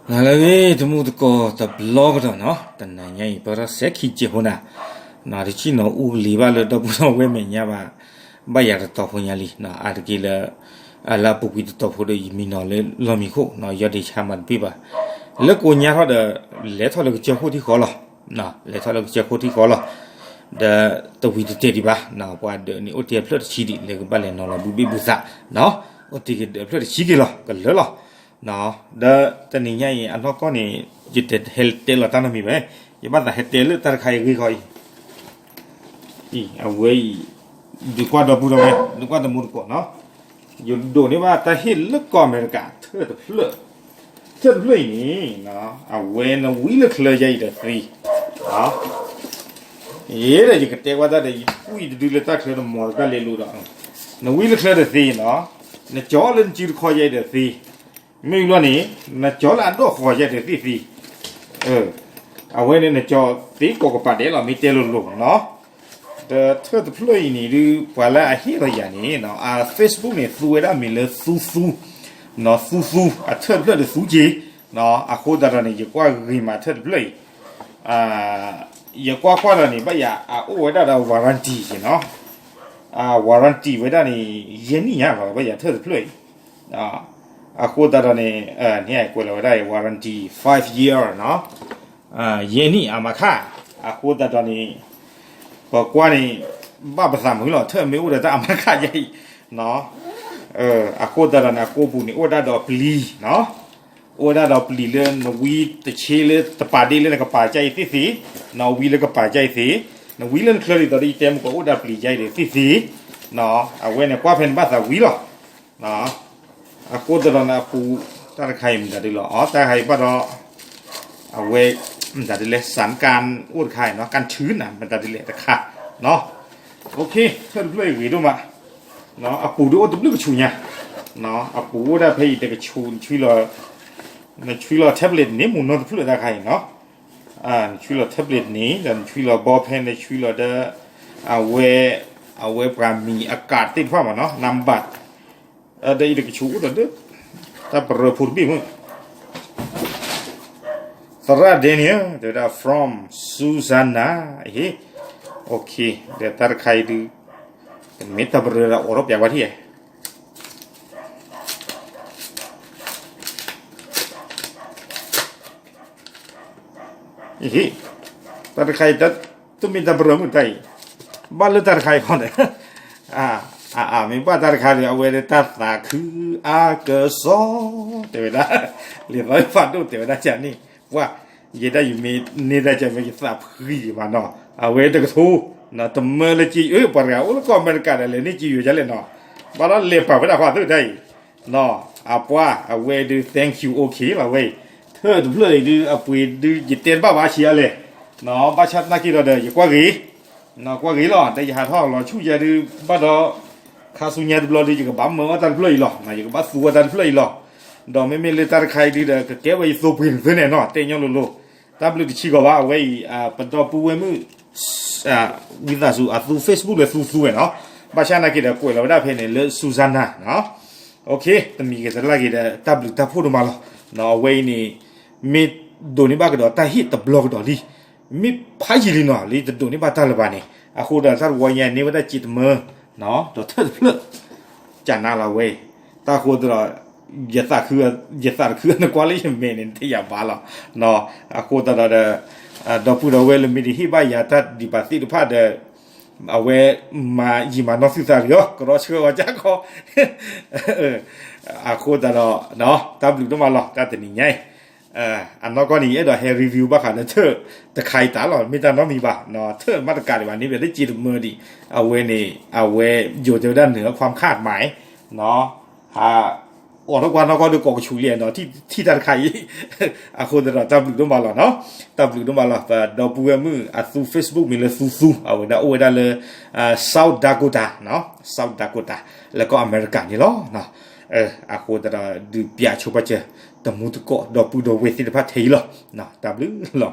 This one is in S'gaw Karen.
နၤလၢအဂ့ၤ တမူတကိးတဘျီကဒီးနီၤ, တနၤညါအံၤ ပၢၢ်ထီၣ်စဲခံကဲးဖိနၤ, တဆံနီၤ အူကလံၤဘၣ်လၢဒီပုၢ်ဒီဝဲၢ်မဲာ်ညါဘၣ်, ဘၣ်ယၤတတီၤဖိညါလံ, အါတက့ၢ်လၢ အလၢအပူၤကွံာ်တတီၤဖိဒီး ယမံနီၤလၢလီၢ်မံခိၣ်နီၤ, ယီၢ်ဒ့ဆါမၤတဘ့ၣ်ဘၣ်, လၢကိးညါထီၣ်ဒီး လဲၤထီၣ်လၢကစၢၢ်ခိၣ်ထံဃီလီၤ, လဲၤထီၣ်လၢကစၢၢ်ခိၣ်ထံဃီလီၤ, ဒီးတဝံၤတတဲာ်ဒံးဘၣ်, ပှၤဒၢးန့ၣ်အိၣ်တ့ၢ်အဖျၢၣ်တဆံဒံး လၢကဘၣ်လဲၤနီၤလီၤဘုဘ့ၣ်ဘုသးနီၤ, အိၣ်တ့ၢ်ကဒၢးအဖျၢၣ်တဆံက့ၤလီၤ ကလၢာ်လီၤ. ဒီးတနံၤညါအံၤ အနီၢ်ကီၢ်န့ၣ် ယတဟဲတဲလီၤတၢ်နီတမံၤဘၣ်, ယဘၣ်သးဟဲတဲလၢတၢ်တခါအံၤအဂ့ၢ်ခီအံၤ, အံၤ အဝဲအံၤ ဒုးကွၢ်ဒီပုၢ်ဒီဝဲၢ် ဒုးကွၢ်တမူတကိးနီၤ, ယဒိးန့ၢ်ဘၣ်တၢ်ဟ့ၣ်လၢကီၢ်အမဲရကၤ ထၢၣ်တဖျၢၣ်, ထၢၣ်တဖျၢၣ်အံၤန့ၣ် အဝဲနဝံလၢချၢယါအံၤဒီးသ့ ယဲဒီးယကတဲကွၢ်တၢ်ဒီး ယကွံာ်တဒုလၢတၢ်ချၢတမီၤတၢ်လဲၤလိၤဒီး, နဝံလၢချၢဒီးသ့နီၤ, နကၠီလၢနစုတခီယါအံၤဒီးသ့, မ့ၢ်ဘျီန့ၣ် နကၠီလၢအဒိၣ်ဃီယါအံၤဒီးသ့သ့, အဝဲန့ၣ်နကၠီသ့ကိးကပၤဒဲးလီၤ မ့ၢ်တဲလိၤလိၤနီၤ, ဒီးထၢၣ်တဖျၢၣ်အံၤန့ၣ်ဒုး ပှၤလၢအဟ့ၣ်လီၤယၤန့ၣ် အ Facebook န့ၣ် သူဝဲဒၣ်မံၤလၢသူသူ, နီၤ သူသူ အထၢၣ်တဖျၢၣ်ဒီးသူက့ၤ, အဃိသတးဒီးန့ၣ် ယကွၢ်ဂ့ၤမးထၢၣ်တဖျၢၣ်အံၤ ယကွၢ်ကွၢ်ဒီးန့ၣ် ဘၣ်ယၤအအိၣ်ဝဲဒၣ်ဒီး warranty နီၤ, warranty ဝဲဒၣ်န့ၣ် ယဲၢ်နံၣ်ညါလီၤ ဘၣ်ယၤထၢၣ်တဖျၢၣ်အံၤ, အဃိသတးဒီးန့ၣ် န့ၣ်ကွဲးလီၤဝဲဒၣ် warranty five year နီၤ, ယဲၢ်နံၣ်အမၤခါ, အဃိသတးဒီးန့ၣ် ပကွၢ်န့ၣ် ဘၣ်ပသးမုာ်လီၤ ထၢၣ်မ့ၢ်အိၣ်ဒီးတၢ်အမၤခါယါအံၤ, အဃိသတးဒီးန့ၣ် အကိာ်ပူၤန့ၣ် အိၣ်ဝဲဒၣ်ဒီးပျံၤနီၤ, အိၣ်ဝဲဒၣ်ဒီးပျံၤလၢနဝံတဆ့လၢတပာ်ဒ့လၢနကပၤကါအံၤသ့သ့, နဝံလၢကပၤကါအံၤသ့, နဝံလၢနချၢဒ်သိးဒီးယတဲမုၢ်ကီးအိၣ်ဒၣ်ပျံၤကါအံၤသ့သ့, အဝဲန့ၣ်ကွၢ်ဖဲန့ၣ်ဘၣ်သးဝံၤလီၤ. အဃိသတးဒီးန့ၣ်အပူၤ တၢ်တခါအံၤမတၤဒ်လဲၣ် အီ တၢ်တခါအံၤဘၣ်ဒီး အဝဲ မတၤဒ်လဲၣ် စၣ်ကၣ်အိၣ်တခါအံၤနီၤ ကၣ်ထုးနၤ မတၤဒ်လဲၣ်တခါနီၤ, ထၢၣ်တဖျၢၣ်အံၤဂ့ၤဒိၣ်မး, အပူၤဒုးအိၣ်တဘျုးကဆူးညါ, အပူၤအိၣ်ဒၣ်ဖဲအံၤတကဆူး နဆွံလီၤ tablet န့ၣ် မူနီတဖျၢၣ်တၢ်တခါအံၤနီၤ, နဆွံလီၤ tablet န့ၣ် ဒီးနဆွံလီၤ ball pen နဆွံလီၤဒီး အဝဲ အဝဲပှၤမံၤအကးသ့ၣ်တဖၣ်မးနီၤ နဘၣ် ဒီးအံၤတကဆူးအိၣ်ဒီး တၢ်ပရၢဖိတဘ့ၣ်မ့ၢ် သရၣ် Daniel တဲဝဲဒၣ် from Susanna ဟ့ၣ်, ဒီးတၢ်တခါအံၤဒုး တမ့ၢ်တၢ်ပရၢဒီးအိးထီၣ်ပျးဝဲထံၣ် ဟ့ၣ်, တၢ်တခါအံၤ တမ့ၢ်တၢ်ပရၢမုၢ်တၢ်အံၤ, ဘၣ်လၢတၢ်တခါအံၤခီန့ၣ်, အမ့ၢ်ဘၣ်တၢ်တခါဒီး အဝဲဒၣ်တၢ်သးခုအါကစီၣ် တဲဝဲဒၣ်, လံာ်သီဖးဒိၣ်တဲဝဲဒၣ်ကန့ၣ်, ပှၤ ယဲဒၣ်ယမ့ၢ်န့ၢ်တၢ်ကမ့ၢ်ယသးဖှံယံၤမးနီၤ, အဝဲတကထိ, တမၢလၢက့ ပှၤတဂၤအိၣ်လၢကီၢ်အမဲရကၤဒီး လဲၤန့ၢ်က့ယိာ်ဒ်လဲၣ်နီၤ, ဘၣ်ဒီးလဲၤပာ်ဝဲဒၣ်ဃီသ့ၣ်တၢ်အံၤ နီၤ, အပှၤ အဝဲဒုး thank you okay လီၤဝဲအံၤ, ထၢၣ်တဖျၢၣ်အံၤဒုး အပှ့ၤဒုး ယတဲတဘၣ်ဘၣ်ဆံးအါလဲၣ်, နီၤ ဘၣ်ဆၣ်သနာ်က့ဒီးဒီး ယကွၢ်ဂ့ၤ, နီၤ ကွၢ်ဂ့ၤလီၤ, ဒီးယဟးထီၣ်လီၤဆူၣ်ယဲဒုး ဘၣ်ဒီး ခါဆူညါတဘျီဒုး ယကဘၣ်မၢအီၣ်တၢ်တဖျၢၣ်အံၤလီၤ, ယကဘၣ်သူအီၣ်တၢ်တဖျၢၣ်အံၤလီၤ, ဒီးမ့မ့ၢ်လၢတၢ်တခါအံၤဒုးဒီး ကကဲဝဲယသိပှ့ၤနသုန့ၣ်နီၤ, တဲညီလိၤလိၤ, တၢ်ဘျုးတဆံဂီၤဘၣ်, အဝဲအံၤ ပဒီပုၢ်ဝဲၢ်မုၣ် ဝံသးစူၤ အသူ Facebook လၢသူသူဝဲနီၤ, ဘၣ်ဆၣ်သနာ်က့ဒီး ကွဲးလီၤဝဲဒၣ်ဖဲန့ၣ်လၢ Susanna နီၤ, တမံၤဂ့ၤတလၢ်ဂ့ၤဒီး တၢ်ဘျုးတၢ်ဖှိၣ်ဒိၣ်မးလီၤ, အဝဲအံၤန့ၣ် မ့ၢ်ဒိးန့ၢ်ဘၣ်ကဒီးတၢ်ဟ့ၣ်တဘျီကဒီးလံ, မ့ၢ်ဖးယံာ်လံနီၤ လၢတဒိးန့ၢ်ဘၣ်တၢ်လၢၤဘၣ်န့ၣ်, အဃိဒီးတၢ်တဝီညါန့ၢ်ဝဲဒၣ်စ့တမၢ ဒီးထၢၣ်တဖျၢၣ် ကနၤလီၤဝဲအံၤ, တၢ်ဃိသတးဒီး ယသးခု ယသးတခုအနကွၢ်လၢယမဲာ်န့ၣ် တယာ်ဘၣ်လီၤ, အဃိသတးဒီး ဒီပုၢ်ဒီဝဲၢ်လၢမ့ၢ်တဟ့ၣ်ဘၣ်ယၤတၢ်ဒံးဘၣ်သ့ၣ်တဖၣ်ဒီး အဝဲမၤယံာ်မၤနီၢ်သုသးတဂ့ၤ, ကရီဆှၢအီၤကခီ, အဃိသတးဒီး တၢ်ဘျုးဒိၣ်မးလီၤ တၢ်တနံၤညါအံၤ, အနီၢ်ကီၢ်န့ၣ် ယအဲၣ်ဒိးဟဲ review ဘၣ်ဃးလၢထၢၣ်တခါအံၤတၢ်လီၤ, မ့ၢ်တၢ်နီတမံၤဘၣ်, ထၢၣ်မးတကးဒံးဘၣ်န့ၣ် ပတစ့တမၢဒံး, အဝဲန့ၣ် အဝဲယိၤတဲဝဲဒၣ်နၢၤအခွါခၣ်မး, ဟး အိးထီၣ်ကွၢ်နီၢ်ကီၢ်ဒီးကိးကဆူးလံနီၤ, ထံၣ်တၢ်တခါအံၤ, အဃိသတးဒီးတၢ်ဘျုးဒိၣ်မးလီၤနီၤ, တၢ်ဘျုးဒိၣ်မးလီၤ, ပဒီပုၢ်ဝဲၢ်မုၣ်အသူ Facebook မံၤလၢသူသူ အဝဲဒၣ်အိၣ်ဝဲဒၣ်လၢ South Dakota နီၤ, South Dakota လၢကီၢ်အမဲရကၤန့ၣ်လီၤ, အဃိသတးဒီးဒုးပၠးဆိပာ်စၢၤ တမူတကိး ဒီပုၢ်ဒီဝဲၢ်သ့ၣ်တဖၣ်ထဲအံၤလီၤ, တၢ်ဘျုးလီၤ.